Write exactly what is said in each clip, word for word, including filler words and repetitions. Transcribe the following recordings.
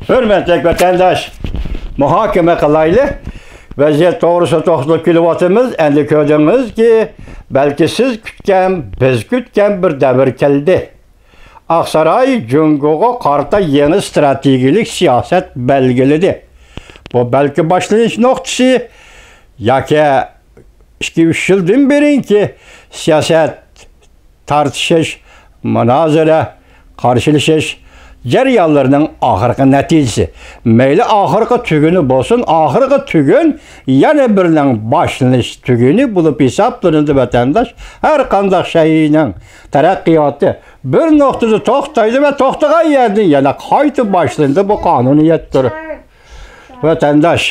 ھۆرمەتلىك ۋەتەنداش، مۇھاكىمە قىلايلى. ۋەزىيەت توغرىسىدا توختىلىپ كېلىۋاتىمىز. ئەمدى كۆردىڭىزكى، بەلكى سىز كۈتكەن، بىز كۈتكەن بىر دەۋر كەلدى. ئاقساراي جۇڭگوغا قارىتا يېڭى ئىستراتېگىيەلىك سىياسەت بەلگىلىدى. بۇ بەلكى باشلىنىش نۇقتىسى ياكى ئىككى-ئۈچ يىلدىن بېرىنكى سىياسەت، تارتىشىش، مۇنازىرە، قارشىلىشىش جەريانلىرىنىڭ ئاخىرقى نەتىجىسى. مەيلى ئاخىرقى تۈگۈنى بولسۇن، ئاخىرقى تۈگۈن يەنە بىرنىڭ باشلىنىش تۈگۈنى بولۇپ ھېسابلىنىدۇ، ۋەتەنداش. ھەر قانداق شەيئىنىڭ تەرەققىياتى بىر نۇقتىدا توختايدۇ ۋە توختىغان يەردىن يەنە قايتا باشلىنىدۇ. بۇ قانۇنىيەتتۇر، ۋەتەنداش.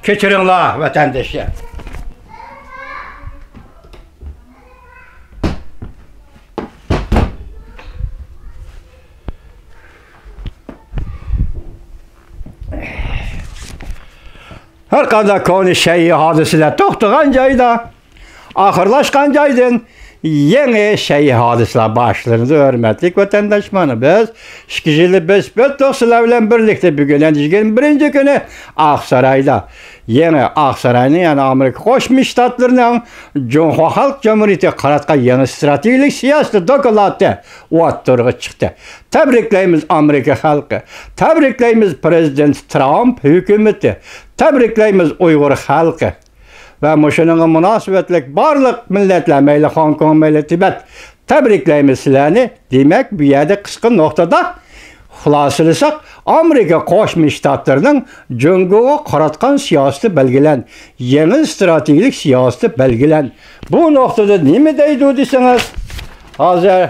كەچۈرۈڭلار، ۋەتەنداشلار. ھەر قانداق كونا شەيئى ھادىسىلەر توختىغان جايدا، ئاخىرلاشقان جايدىن يېڭى شەيئى ھادىسىلەر باشلىنىدۇ، ھۆرمەتلىك ۋەتەنداش. مانا بىز ئىككى يىلنى بېسىپ ئۆتتۇق سىلەر بىلەن بىرلىكتە. بۈگۈن يىگىرمە بىرىنچى كۈنى ئاقسارايدا يېڭى ئاقساراينىڭ، يەنى ئامېرىكا قوشما شتاتلىرىنىڭ جۇڭخۇا خەلق جۇمھۇرىيىتىگە قاراتقان يېڭى ئىستراتېگىيەلىك سىياسىتى دوكلاتى ئوتتۇرىغا چىقتى. تەبرىكلەيمىز ئامېرىكا خەلقى، تەبرىكلەيمىز پىرېزىدېنت ترامپ ھۆكۈمىتى، تەبرىكلەيمىز ئۇيغۇر خەلقى. ۋە مۇشۇنىڭغا مۇناسىۋەتلىك بارلىق مىللەتلەر، مەيلى خوڭكوڭ، مەيلى تىبەت، تەبرىكلەيمىز سىلەرنى. دېمەك، بۇ يەردە قىسقا نۇقتىدا خۇلاسىلىساق، ئامېرىكا قوشما شتاتلىرىنىڭ جۇڭگوغا قاراتقان سىياسىتى بەلگىلەن، يېڭى ئىستراتېگىيەلىك سىياسىتى بەلگىلەن. بۇ نۇقتىدا نېمە دەيدۇ دېسىڭىز، ھازىر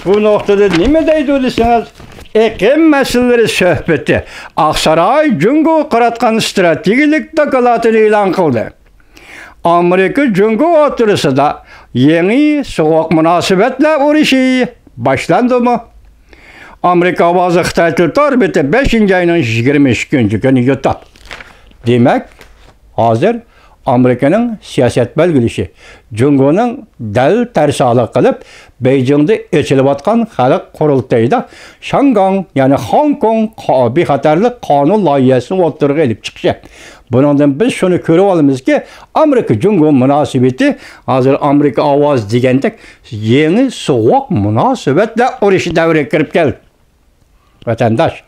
بۇ نۇقتىدا نېمە دەيدۇ دېسىڭىز، ئېقىم مەسىلىلىرى سۆھبىتى، ئاقساراي جۇڭگوغا قاراتقان ئىستراتېگىيەلىك دوكلاتىنى ئېلان قىلدى. ئامېرىكا جۇڭگو ئوتتۇرىسىدا يېڭى سوغۇق مۇناسىۋەتلەر ئۇرۇشى باشلاندىمۇ؟ ئامېرىكا ئاۋازى خىتاي تىل تور بېتى، بەشىنچى ئاينىڭ يىگىرمە ئىككىنچى كۈنى يۇتۇپ. دېمەك، ھازىر ئامېرىكىنىڭ سىياسەت بەلگىلىشى، جۇڭگونىڭ دەل تەرسالىق قىلىپ، بېيجىڭدا ئېچىلىۋاتقان خەلق قۇرۇلتىيىدا شاڭگاڭ، يەنى خوڭكوڭ قا-، بىخەتەرلىك قانۇن لايىھەسىنى ئوتتۇرىغا ئېلىپ چىقىشى. بۇنىڭدىن بىز شۇنى كۆرۈۋالىمىزكى، ئامېرىكا جۇڭگو مۇناسىۋىتى ھازىر ئامېرىكا ئاۋازى دېگەندەك يېڭى سوغۇق مۇناسىۋەتلەر ئۇرۇشى دەۋرىگە كىرىپ كەلدى. ۋەتەنداش،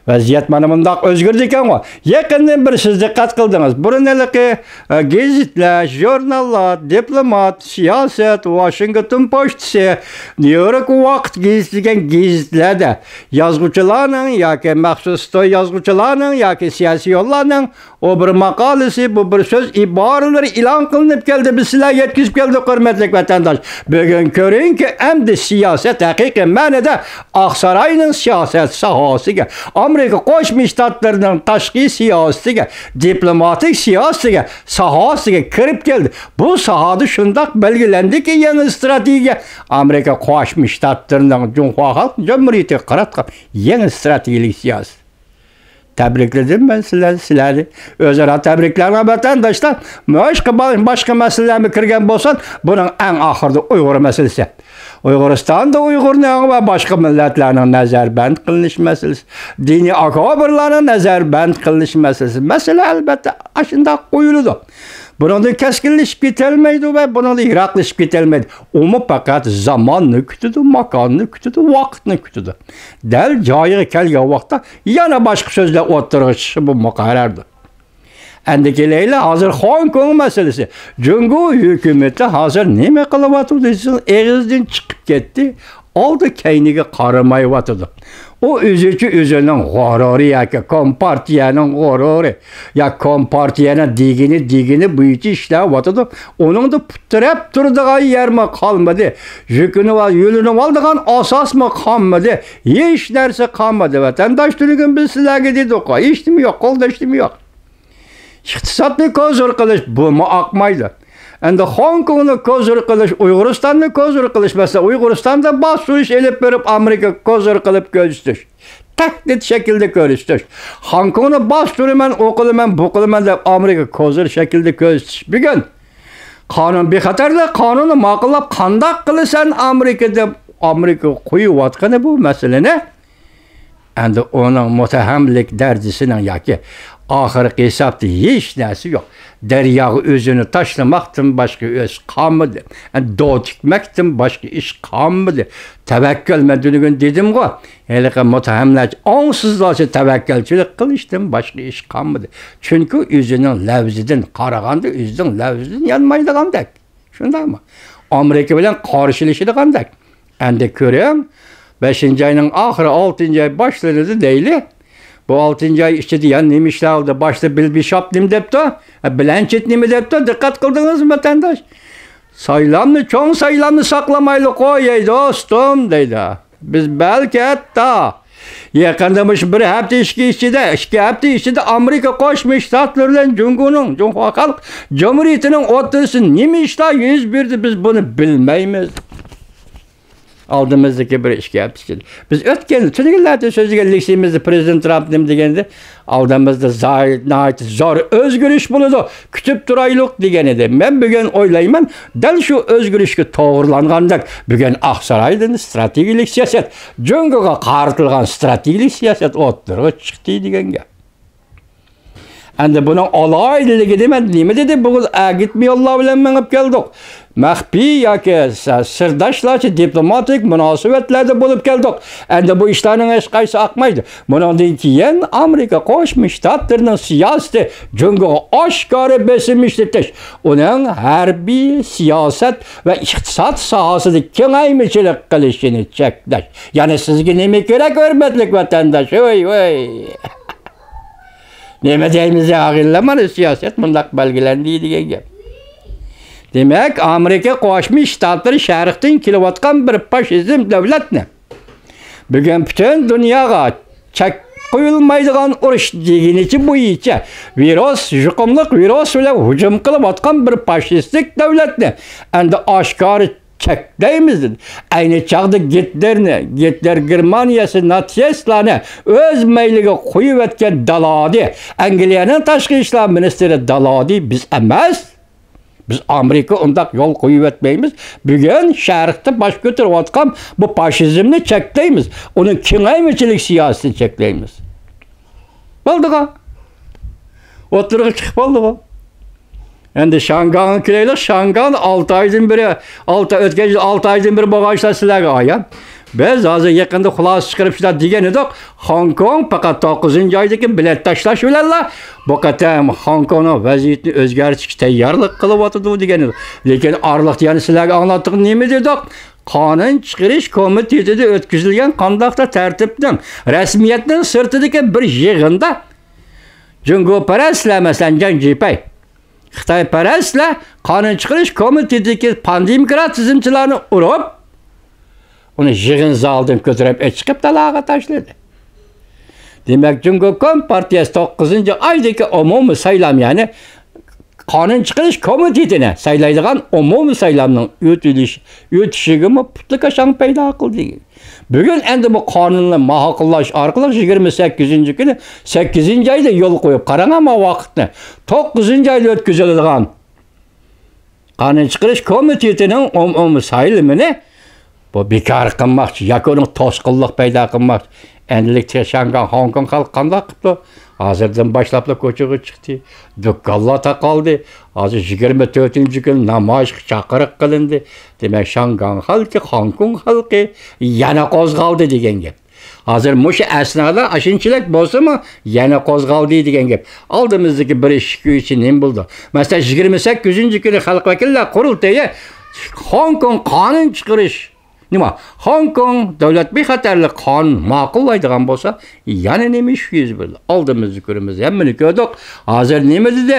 ۋەزىيەت مانا مۇنداق ئۆزگىرىدىكەنغۇ. يېقىندىن بېرى سىز دىققەت قىلدىڭىز. بۇرۇن ھېلىقى، ئە، گېزىتلەر، ژۇرناللار، دىپلومات، سىياسەت، ۋاشىنگتون پوچتىسى، نيۇ يورك ۋاقىت گېزىتى دېگەن گېزىتلەردە يازغۇچىلارنىڭ ياكى مەخسۇس توي يازغۇچىلارنىڭ ياكى سىياسىيونلارنىڭ ئۇ بىر ماقالىسى، بۇ بىر سۆز ئىبارىلىرى ئېلان قىلىنىپ كەلدى، بىز سىلەرگە يەتكۈزۈپ كەلدۇق، ھۆرمەتلىك ۋەتەنداش. بۈگۈن كۆرۈڭكى، ئەمدى سىياسەت ھەقىقىي مەنىدە ئاقساراينىڭ سىياسەت ساھەسىگە، ئامېرىكا قوشما شتاتلىرىنىڭ تاشقى سىياسىتىگە، دىپلوماتىك سىياسىتىگە، ساھەسىگە كىرىپ كەلدى. بۇ ساھەدە شۇنداق بەلگىلەندىكى، يېڭى ئىستراتېگىيە ئامېرىكا قوشما شتاتلىرىنىڭ جۇڭخۇا خەلق جۇمھۇرىيىتىگە قاراتقان يېڭى ئىستراتېگىيەلىك سىياسەت. تەبرىكلىدىم مەن سىلەر-، سىلەرنى. ئۆزئارا تەبرىكلەڭلار، ۋەتەنداشلار. باشقا، باشقا مەسىلىلەرمۇ كىرگەن بولسا، بۇنىڭ ئەڭ ئاخىرىدا ئۇيغۇر مەسىلىسى. ئۇيغۇرىستاندا ئۇيغۇرنىڭ ۋە باشقا مىللەتلەرنىڭ نەزەربەند قىلىنىش مەسىلىسى. دىنىي ئاكابىرلارنىڭ نەزەربەند قىلىنىش مەسىلىسى. مەسىلە، ئەلۋەتتە، ئاشۇنداق قويۇلىدۇ. بۇنىڭدىن كەسكىنلىشىپ كېتەلمەيدۇ ۋە بۇنىڭدىن يىراقلىشىپ كېتەلمەيدۇ. ئۇمۇ پەقەت زاماننى كۈتىدۇ، ماكاننى كۈتىدۇ، ۋاقىتنى كۈتىدۇ. دەل جايىغا كەلگەن ۋاقىتتا يەنە باشقا سۆزلەر ئوتتۇرىغا چىقىشى بۇ مۇقەررەردۇر. ئەمدى كېلەيلى، ھازىر خوڭكوڭ مەسىلىسى. جۇڭگو ھۆكۈمىتى ھازىر نېمە قىلىۋاتىدۇ دېسىڭىز، ئېغىزدىن چىقىپ كەتتى، ئالدى كەينىگە قارىمايۋاتىدۇ. ئۇ ئۆزىچە ئۆزىنىڭ غۇرۇرى ياكى كومپارتىيەنىڭ غۇرۇرى، يا كومپارتىيەنىڭ دېگىنى، دېگىنى بويىچە ئىشلەۋاتىدۇ. ئۇنىڭدا پۇت تىرەپ تۇرىدىغان يەرمۇ قالمىدى. يۈكۈنۈپ، يۆلىنىۋالىدىغان ئاساسمۇ قالمىدى. ھېچ نەرسە قالمىدى. ۋەتەنداش، تۈنۈگۈن بىز سىلەرگە دېدۇققۇ، ھېچنېمە يوق، قولدا ھېچنېمە يوق. ئىقتىسادنى كوزۇر قىلىش، بۇمۇ ئاقمايدۇ. ئەمدى خوڭكوڭنى كوزۇر قىلىش، ئۇيغۇرىستاننى كوزۇر قىلىش، مەسىلەن، ئۇيغۇرىستاندا باستۇرۇش ئېلىپ بېرىپ، ئامېرىكىغا كوزۇر قىلىپ كۆرسىتىش. تەھدىت شەكلىدە كۆرسىتىش. خوڭكوڭنى باستۇرىمەن، ئۇ قىلىمەن، بۇ قىلىمەن دەپ ئامېرىكا كوزىر شەكلىدە كۆرسىتىش. بۈگۈن قانۇن بىخەتەرلىك قانۇنى ماقۇللاپ، قانداق قىلىسەن ئامېرىكا دەپ ئامېرىكا قويۇۋاتقىنى بۇ مەسىلىنى. ئەمدى ئۇنىڭ مۇتتەھەملىك دەرىجىسىنىڭ ياكى ئاخىرقى ھېسابتا ھېچ نەرسە يوق. دەرياغا ئۆزىنى تاشلىماقتىن باشقا ئىش قالمىدى. ئەمدى دو تىكمەكتىن باشقا ئىش قالمىدى. تەۋەككۈل، مەن تۈنۈگۈن دېدىمغۇ، ھېلىقى مۇتتەھەملەرچە، ئوڭسىزلارچە تەۋەككۈلچىلىك قىلىشتىن باشقا ئىش قالمىدى. چۈنكى ئۆزىنىڭ لەۋزىدىن قارىغاندا، ئۆزىنىڭ لەۋزىدىن يانمايدىغاندەك. شۇنداقمۇ؟ ئامېرىكا بىلەن قارشىلىشىدىغاندەك. ئەمدى كۆرۈڭ، بەشىنچى ئاينىڭ ئاخىرى، ئالتىنچى ئاي باشلىنىدۇ دەيلى. بۇ ئالتىنچى ئاي ئىچىدە يەنە نېمە ئىشلار بولدى؟ باشتا بىل بىشاپ نېمە دەپتۇ؟ ھە، بلەنچېت نېمە دەپتۇ؟ دىققەت قىلدىڭىزمۇ، ۋەتەنداش؟ سايلامنى، چوڭ سايلامنى ساقلىمايلى قوي، ئەي دوستۇم، دەيدۇ. بىز بەلكى ھەتتا يېقىندا مۇشۇ بىر ھەپتە ئىچى ئىچىدە، ئىككى ھەپتە ئىچىدە ئامېرىكا قوشما شتاتلىرى بىلەن جۇڭگونىڭ، جۇڭخۇا خەلق جۇمھۇرىيىتىنىڭ ئوتتۇرىسىدا نېمە ئىشلار يۈز بەردى، بىز بۇنى بىلمەيمىز. ئالدىمىزدىكى بىر ئىككى ھەپتە ئىچىدە. بىز ئۆتكەن، تۈنۈگۈنلەردە سۆزلىگەن لېكسىيىمىزدە پرېزىدېنت ترامپ نېمە دېگەندە، ئالدىمىزدا زاي-، ناھايىتى زور ئۆزگىرىش بولىدۇ، كۈتۈپ تۇرايلۇق دېگەن ئىدى. مەن بۈگۈن ئويلايمەن، دەل شۇ ئۆزگىرىشكە توغرىلانغاندەك، بۈگۈن ئاقسارايدىن ستراتېگىيىلىك سىياسەت، جۇڭگوغا قارىتىلغان ستراتېگىيىلىك سىياسەت ئوتتۇرىغا چىقتى دېگەن گەپ. ئەمدى بۇنىڭ ئالاھىدىلىكى نېمە؟ نېمە دېدى؟ بۇ ئەگىتمە يوللار بىلەن مېڭىپ كەلدۇق. مەخپىي ياكى س-، سىرداشلارچە دىپلوماتىك مۇناسىۋەتلەردە بولۇپ كەلدۇق. ئەمدى بۇ ئىشلارنىڭ ھېچقايسىسى ئاقمايدۇ. بۇنىڭدىن كېيىن ئامېرىكا قوشما شتاتلىرىنىڭ سىياسىتى جۇڭگوغا ئاشكارا بېسىم ئىشلىتىش، ئۇنىڭ ھەربىي، سىياسەت ۋە ئىقتىساد ساھەسىدە كېڭەيمىچىلىك قىلىشىنى چەكلەش. يەنى سىزگە نېمە كېرەك، ھۆرمەتلىك ۋەتەنداش؟ ھۆي، ھۆي. نېمە دەيمىز، ئاغىنىلەر، مانا سىياسەت مۇنداق بەلگىلەندى دېگەن گەپ. دېمەك، ئامېرىكا قوشما شتاتلىرى شەرقتىن كېلىۋاتقان بىر فاشىزم دۆلەتنى، بۈگۈن پۈتۈن دۇنياغا چەك قويۇلمايدىغان ئۇرۇش دېگىنىچە بويىچە ۋىرۇس، يۇقۇملۇق ۋىرۇس بىلەن ھۇجۇم قىلىۋاتقان بىر فاشىستلىك دۆلەتنى ئەمدى ئاشكارا چەكلەيمىز دېدى. ئەينى چاغدا گىتلېرنى، گىتلېر گېرمانىيەسى ناتسىستلارنى ئۆز مەيلىگە قويۇۋەتكەن دالادى، ئەنگلىيەنىڭ تاشقى ئىشلار مىنىستىرى دالادى بىز ئەمەس. بىز ئامېرىكا ئۇنداق يول قويۇۋەتمەيمىز. بۈگۈن شەرقتە باش كۆتۈرۈۋاتقان بۇ فاشىزمنى چەكلەيمىز. ئۇنىڭ كېڭەيمىچىلىك سىياسىتىنى چەكلەيمىز. بولدىغۇ. ئوتتۇرىغا چىقىپ بولدىغۇ. ئەمدى شياڭگاڭغا كېلەيلى. شياڭگاڭدا ئالتە ئايدىن بېرى، ئالتە، ئۆتكەن يىل ئالتە ئايدىن بېرى بولغان ئىشلار سىلەرگە ئايان. بىز ھازىر يېقىندا خۇلاسە چىقىرىپ شۇنداق دېگەن ئىدۇق، خوڭكوڭ پەقەت توققۇزىنچى ئايدىكى بېلەت تاشلاش بىلەنلا بۇ قېتىم خوڭكوڭنىڭ ۋەزىيىتىنى ئۆزگەرتىشكە تەييارلىق قىلىۋاتىدۇ دېگەن ئىدۇق. لېكىن ئارىلىقتا يەنە سىلەرگە ئاڭلاتتۇق، نېمە دېدۇق؟ قانۇن چىقىرىش كومىتېتىدا ئۆتكۈزۈلگەن قانداقتۇر تەرتىپنىڭ، رەسمىيەتنىڭ سىرتىدىكى بىر يىغىندا جۇڭگوپەرەسلەر، مەسىلەن، جياڭ جىپەي، خىتايپەرەسلەر قانۇن چىقىرىش كومىتېتىدىكى پاندېموكراتىزمچىلارنى ئۇرۇپ، ئۇنى يىغىن زالىدىن كۆتۈرۈپ ئېچىقىپ دالاغا تاشلىدى. دېمەك، جۇڭگو كومپارتىيەسى توققۇزىنچى ئايدىكى ئومۇمىي سايلام، يەنى قانۇن چىقىرىش كومىتېتىنى سايلايدىغان ئومۇمىي سايلامنىڭ ئۆتۈلۈش-، ئۆتۈشىگىمۇ پۇتلىكاشاڭ پەيدا قىلدى. بۈگۈن ئەمدى بۇ قانۇننى ماقۇللاش ئارقىلىق يىگىرمە سەككىزىنچى كۈنى، سەككىزىنچى ئايدا يول قويۇپ، قاراڭ، ھەمما ۋاقىتنى، توققۇزىنچى ئايدا ئۆتكۈزۈلىدىغان قانۇن چىقىرىش كومىتېتىنىڭ ئومۇمىي سايلىمىنى بۇ بىكار قىلماقچى ياكى ئۇنىڭ توسقۇنلۇق پەيدا قىلماقچى. ئەمدىلىك شياڭگاڭ، خوڭكوڭ خەلقى قانداق قىپتۇ؟ ھازىردىن باشلاپلا كوچىغا چىقتى. دۇكانلار تاقالدى. ھازىر يىگىرمە تۆتىنچى كۈنى نامايىشقا چاقىرىق قىلىندى. دېمەك، شياڭگاڭ خەلقى، خوڭكوڭ خەلقى يەنە قوزغالدى دېگەن گەپ. ھازىر مۇشۇ ئەسنادا ئاشۇنچىلىك بولسىمۇ، يەنە قوزغالدى دېگەن گەپ. ئالدىمىزدىكى بىر ئىككى كۈن ئىچىدە نېمە بولىدۇ؟ مەسىلەن، يىگىرمە سەككىزىنچى كۈنى خەلق ۋەكىللەر قۇرۇلتىيى خوڭكوڭ قانۇن چىقىرىش، نېمە، خوڭكوڭ دۆلەت بىخەتەرلىك قانۇن ماقۇللايدىغان بولسا، يەنە نېمە ئىش يۈز بەردى؟ ئالدىمىزدا كۆرىمىز، ھەممىنى كۆردۇق. ھازىر نېمە دېدى؟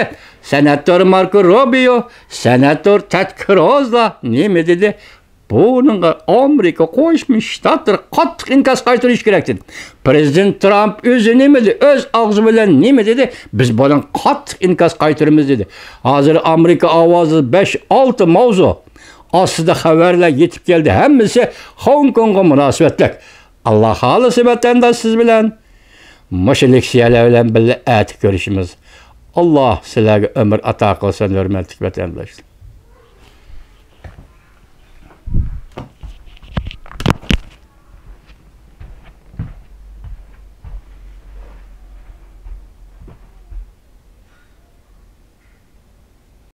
سېناتور ماركو روبىيو، سېناتور تېد كروزلار نېمە دېدى؟ بۇنىڭغا ئامېرىكا قوشما شتاتلىرى قاتتىق ئىنكاس قايتۇرۇشى كېرەك دېدى. پرېزىدېنت ترامپ ئۆزى نېمە دېدى؟ ئۆز ئاغزى بىلەن نېمە دېدى؟ بىز بۇنىڭغا قاتتىق ئىنكاس قايتۇرىمىز دېدى. ھازىر ئامېرىكا ئاۋازىدا بەش، ئالتە ماۋزۇ ئاستىدا خەۋەرلەر يېتىپ كەلدى. ھەممىسى خوڭكوڭغا مۇناسىۋەتلىك. ئاللا خالىسا ۋەتەنداش سىز بىلەن مۇشۇ لېكسىيەلەر بىلەن بىللە ئەتە كۆرۈشىمىز. ئاللا سىلەرگە ئۆمۈر ئاتا قىلسۇن، ھۆرمەتلىك ۋەتەنداشلار.